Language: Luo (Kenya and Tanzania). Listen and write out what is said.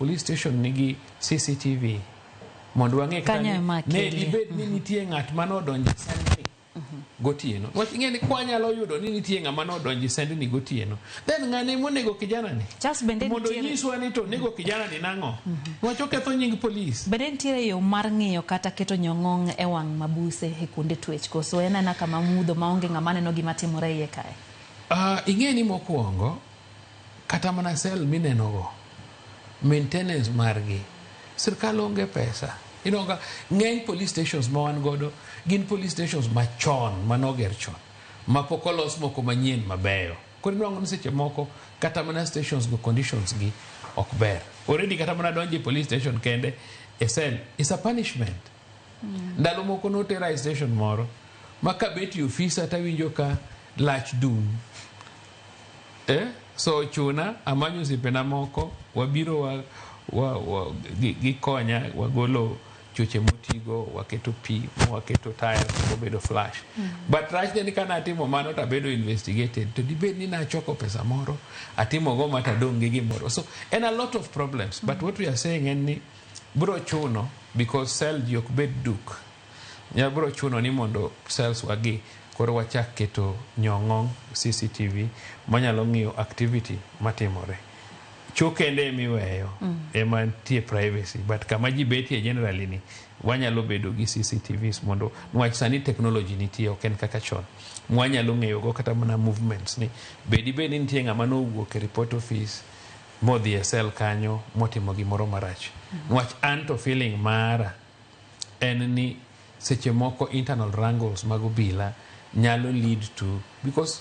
Police station nigi CCTV mondo wang'e kata Kanyo ni ema ne kelie. dibed ni nitie ng'at mane odonjo e sendni gotieno. Wach ing'e ni kwanyalo yudo ni nitie ng'ama nodonjo e sendni gotieno, then ng'ane monego kijana ni Charles, bende mondo nitiere nyiswa ni to onego kijana ni nang'o? Wach oketho nying polis. Bende nitiere yo mar ng'iyo kata keto nyong'ong' e wang' mabuse e kuonde twech, koso en aena kama mudho maonge ng'ama neno gima timore iye kae? Ing'e ni mokwongo kata mana cell minenogo, maintenance margi, sirkal onge pesa. Ineno ka ng'eny police stations ma wan godo gin police stations machon manoger chon mapok olos moko manyien mabeyo. Koro inwang'o ni seche moko kata mana stations go, conditions gi ok ber. Already kata mana donjo e police station kende e cell is a punishment. Ndalo moko notera e station moro ma kabet e ofisa tawinjo ka lach dum. So chuna amanyo osiepena moko, wabiro wa gikonya wagolo choche motigo, waketo pi, waketo taya obedo flash. But rachne ni kana atimo mano to abedo investigated, to dibed ni nachoko pesa moro atimogo ma tadong' gi gimoro. So en a lot of problems, but what we are saying en ni bro chuno, because cell ji ok bed duk nya, bro chuno ni mondo cells wagi koro wachak keto nyong'ong CCTV manyalo ng'iyo activity matimore. Cho kende emiweyo ema nitie privacy, but kama ji betie generally ni wanyalo bedo gi CCTVs mondo niwach sani technology nitie, ok en kaka chon, mwanyalo ng'eyo go kata mana movements ni bedi bed ni nitie ng'ama nowuok e report office modhi e cell kanyo motimo gimoro marach. Niwach an to feeling mara en ni seche moko internal wrangles mag obila nyalo lead to because